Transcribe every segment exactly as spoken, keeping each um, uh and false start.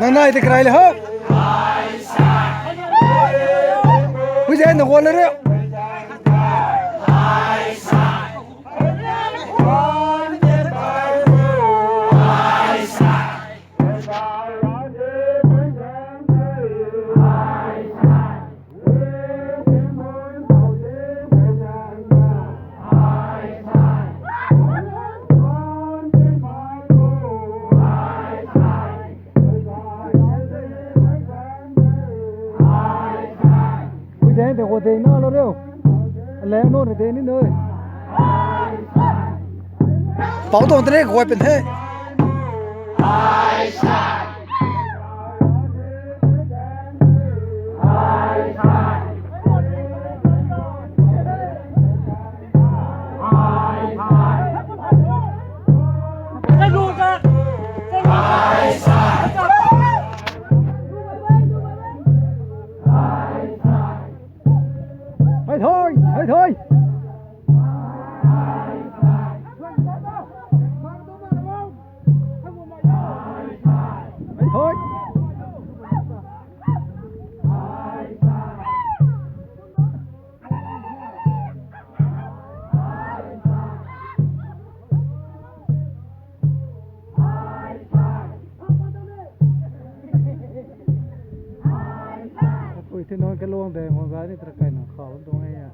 Nang nai te karai le ho. Hui zai na guan le re. Ui zeng te ko de na lo reu. Ale no re de ni noi. Pau tuang tene ko pen the. Hei thoi, hei thoi. Hei thoi. Pui thi nunc kaluang de ngua gari tara kai nang khou tuang e ya.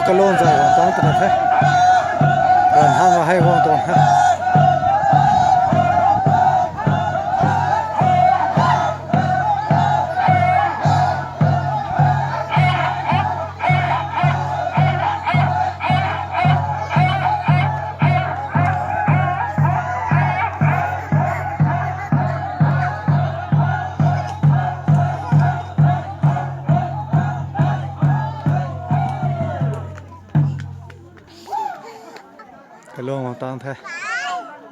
Kalon zai guang tang twna the. Ran hang a hei guang tuang the. Kalung guang tang the.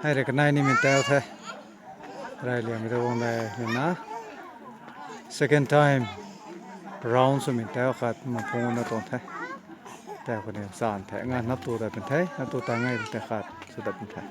Hei rui kanei ni min tau the. Rey liammei ta guang dei min na. Second time round swmei tau khat maphung na tuang the. Tau khou ni chan the. Nga nap tu ta pun the. Nap tu ta ngai ta khat sw ta pun the.